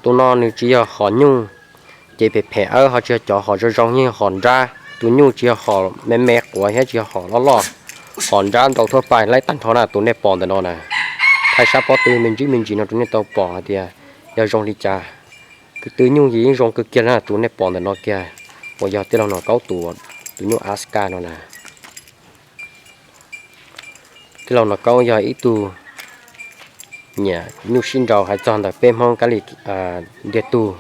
Tus no nws tsis yog hom nyuj, ces phem phem awb ho tsis yog cov hom zoo zoo, yeej hom nrab. Tus nyuj tsis yog hom me me quav thiab tsis yog hom loj loj, hom nrab ntau thuab pais laib tag nrho na. Tus nej pom ntawm no na, thaij sab pob tw me ntsis me ntsis no rau nej tau pom hais tias yog zoo li cas. Kwv tw nyuj yeej zoo kawg kiag na. Tus nej pom ntawm no kiag uas yog tij laug Nom Kaub tus, tus nyuj Alaska no na. Tij laug Nom Kaub yog ib tug nyiam nyuj sib nraus, hais txog ntawm peb Hmoob kab li ntiag tug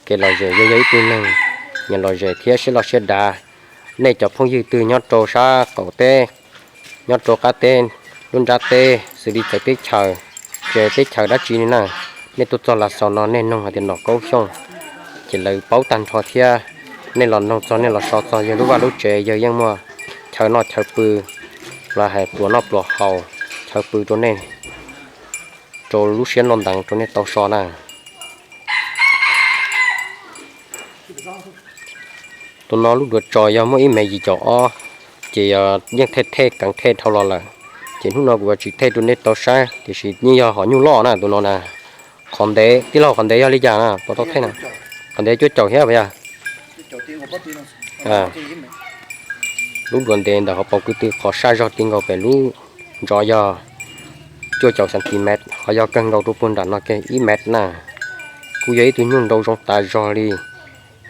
kev lom zem, yog yog ib tug neeg nyiam lom zem thiab siab loj siab dav. Nej cov phooj ywg twg nyob rau sab qaum teb, nyob rau qab teb, lub nrab teb, xws li txawv teb chaws, tsev teb chaws dab tsi li na, nej tuaj txog Lav Xaus no nej noog hais tias Nom Kaub Xyooj, ces lawv paub tag nrho thiab. Nej los noog txog, nej los so txog yawg lub vaj lub tsev, yawg yeej muaj chaw noj chaw pw, los hais pluas noj pluas haus, chaw pw rau nej, rau lub siab ntev rau nej tau so na. Tus no lub duav tso yog muaj ib mev yim caum ob, ces yog yeej thej thej keev thej dhau los lawm, ces hnub no kuv yuav tsis thej rau nej tau saib, tiam sis yeej yog hom nyuj loj na tus no na. Qhov ntev, tij laug, qhov ntev yog li cas na, puas tau thej na? Qhov ntev cuaj caum thiab puas yog? Lub duav ntev ntawm hauv paus kwv tw qhov saj zog ti nkaus pem lub ntsos yog cuaj caum centimeter, ho yog kawg nkaus rau puag nram no kiag ib mev na. Kuj yog ib tug nyuj nraug zoo tas zog li,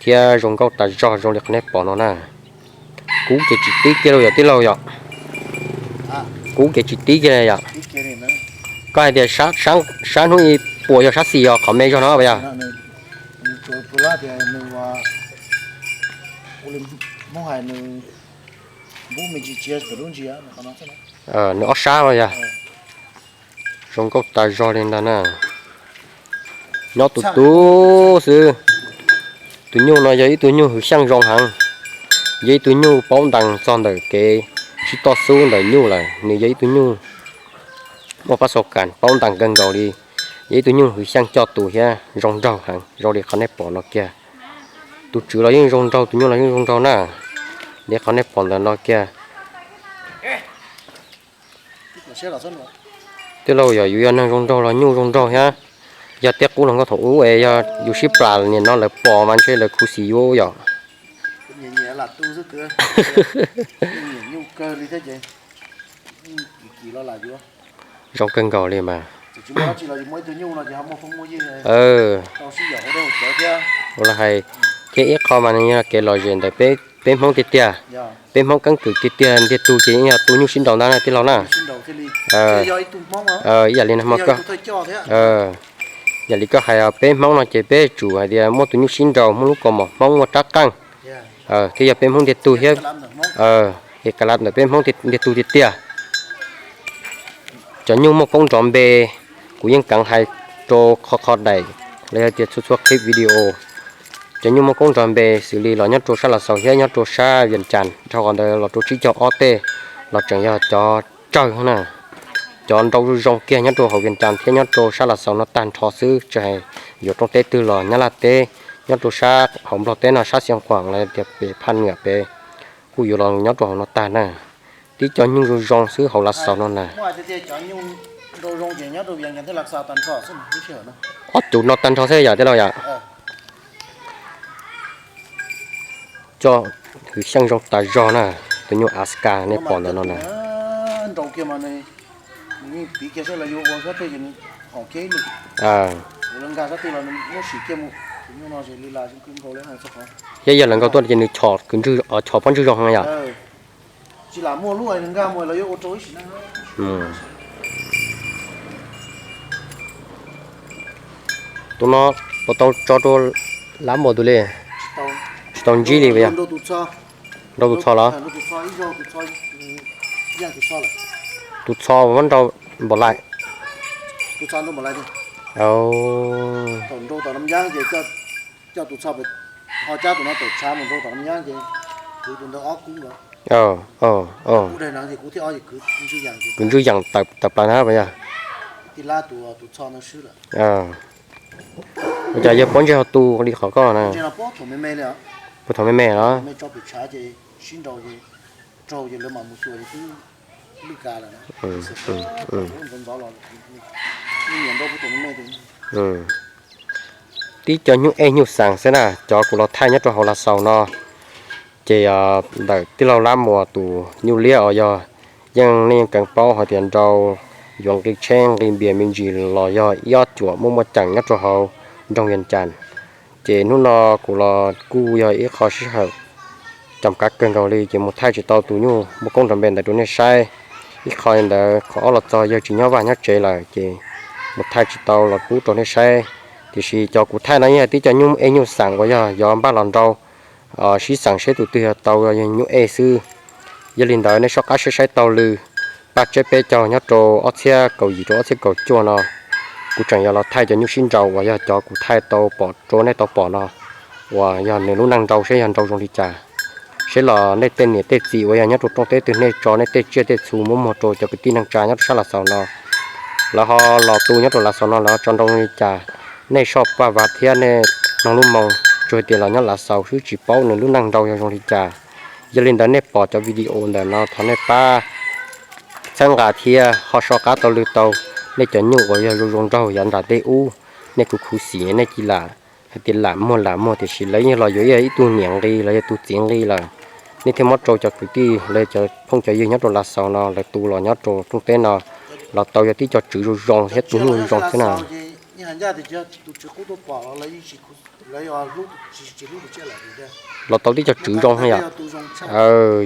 thiab zoo nkauj tas zog zoo li qhov nej pom no na. Kub ces tsis tib kiag li yom tij laug yom? Kub ces tsis tib kiag li yom? Koj hais tias sab hnub ib puas yog sab xis os, qhov me zog no puas yog? Nws ob sab os yog. Zoo nkauj tas zog li ntag na. Nyob tus tub xwb. Tus nyuj no yog ib tug nyuj hwv xyeej zoo heev, yog ib tug nyuj paub ntees txog ntawm kev sib toj xub ntawm nyuj lawm. Nws yog ib tug nyuj muaj pab xaus kas paub ntees kawg nkaus li, yog ib tug nyuj hwv xyeej coj tus thiab zoo nraug heev zoo li qhov nej pom no kiag. Tus tswv los yeej zoo nraug, tus nyuj los yeej zoo nraug na, li qhov nej pom ntawm no kiag. Tij laug, yog yus yog neeg zoo nraug los nyuj zoo nraug thiab. Yog tej qub hluas nkauj thaum ub es yog yus sib plam nim no lawv pom mas ntshe lawv khuv xim yus yom. Zoo kawg nkaus li mas. Ua li hais, thiab ib qho mas nws yog kev lom zem ntawm peb Hmoob tiag tiag. Peb Hmoob keeb kwm tiag tiag, ntiag tug ces yeej yog tu nyuj sib nraus ntag na tij laug na. Ib yam li hmo koj, yam li koj hais, peb Hmoob no ces peb tsum hais tias muaj tus nyuj sib nraus, muaj lub kaus mom Hmoob, muaj rab qeej, thiab yog peb Hmoob ntiag tug thiab. Es ka lav ntawm peb Hmoob ntiag tug tiag tiag. Cov nyuj muaj koob nrov npe, kuv yeej keev hais rau qhov qhov daim los yog tias txhua txhua clip video. Cov nyuj muaj koob nrov npe xws li los nyob rau sab Lav Xaus thiab nyob rau sab Vias Cas, dhau qhov ntawd los rau tsib caug ob tej los tseem yog cov tsawg na. Cov nraus zoo zoo kiag nyob rau hauv Vias Cas thiab nyob rau sab Lav Xaus no tag nrho xwb, tsis hais yuav rooj teb twg los Nyab Laj teb, nyob rau sab hauv Nplog teb no sab Xia Khuam los tias pem Phaj Niam pem, kuj yuav los nyob rau hauv no tag na. Tib co nyuj zoo zoo xwb hauv Lav Xaus no na. Ob cov no tag nrho xwb yom tij laug yom. Coj hwv xyeej zoo tas zog na, tus nyuj Alaska nej pom ntawm no na. Thiab yog lawv nkaug tuaj ces nws chom pob ntswg zoo heev yom. Tsis lam muaj lub nkag mus los yuav ua rau ib sim neej. Tus no puas tau tso rau lab muas tus li? Tsis tau ntsib li puas yog? Nrau tus txho los? Tus txho muab nrau npaum li? Kwv Ntswj Yees tawm plaws na puas yog? Ua cas yog pob ntseg ho tu li qhov koj na? Puag thaum me me los? Tib co nyuj ej nyuj xees xwb na, cov kuv los thaij nyob rau hauv Lav Xaus no. Ces ntawm tij laug Lab Muas tus nyuj liab uas yog yeej nej yeej kheev paub hais tias nrau yuav nqi tsheb nqi npias me ntsis los yog ib ob cuam muaj muaj ceem nyob rau hauv nroog Vias Cas. Ces hnub no kuv los kuj yog ib qho sij hawm cam kav kawg nkaus li, ces mus thaij tsis tau tus nyuj muaj koob nrov npe ntawd rau nej saib. Ib qho ntawd qhov ob los txog yawg tsis nyob vaj nyob tsev lawm, ces mus thaij tsis tau los pub rau nej saib. Tiam sis cov kuv thaij no yog tib co nyuj ej nyuj xeem uas yog yuav npaj los nrau, sib xeem seb tus twg yog tau yog nyuj ej xwb. Yog li ntawd nej soj qab saib saib taug lw, paj tseb peb caug nyob rau ob txhiab kaum yim rau ob txhiab kaum cuaj no, kuv tseem yog los thaij cov nyuj sib nrau uas yog cov kuv thaij tau pom rau nej tau pom no, uas yog nws lub neej nrau seb yog nrau zoo li cas. Seb los nej tej niam tej txiv uas yog nyob rau rooj teb twg nej tso nej tej tsiaj tej txhu muab muag rau cov kwv tij neej tsa nyob rau sab Lav Xaus no, lawv ho los tu nyob rau Lav Xaus no lawv ho tso nrau zoo li cas. Nej soj paj vav thiab nej mloog lub moo, tsuas hais tias los nyob Lav Xaus xwb tsis paub nws lub neej nrau yog zoo li cas. Yog li ntawd nej pom cov video ntawm no thov nej pab txhawb nqa thiab ho soj qab taug lw tau nej cov nyuj uas yog zoo zoo nraug yav nram dej ub. Nej khuv khuv xim nej cia li hais tias lam muag lam muag, tiam sis lawv yeej los yuav ib tug niam nqi los yog tus txiv nqi lawm. Nej thiaj muab rau cov kwv tij los yog cov phooj cov ywg nyob rau Lav Xaus no lawv tu los nyob rau rooj teb no, los tau yog tib co tswv zoo zoo thiab tus nyuj zoo xwb na. Los tau tib co tswv zoo yom.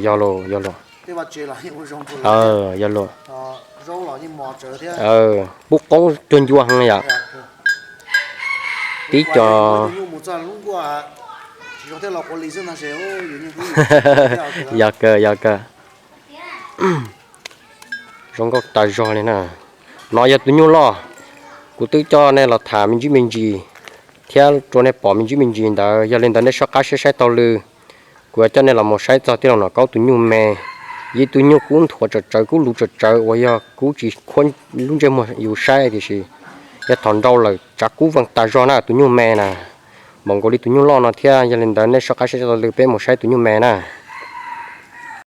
Yog los, yog los. Yog los. Pub qoob cuag ncua heev yom. Tib co. Yog kawg, yog kawg. Zoo nkauj tas zog li na. No yog tus nyuj loj, kuv twb coj nej los tham me ntsis me ntsis thiab rau nej pom me ntsis me ntsis ntawd. Yog li ntawd nej soj qab saib saib taug lw, kuv yuav coj nej los mus saib txog tij laug Nom Kaub tus nyuj me. Yog ib tug nyuj kub nthuav tsawv tsawv kub luv tsawv tsawv uas yog kub tsis khuab lub ntsej muag yus saib, tiam sis yog thaum nrau lawm tsav kub veej tas zog na tus nyuj me na. Npaum nkaus li tus nyuj loj no thiab. Yog li ntawd nej soj qab saib saib taug lw peb mus saib tus nyuj me na.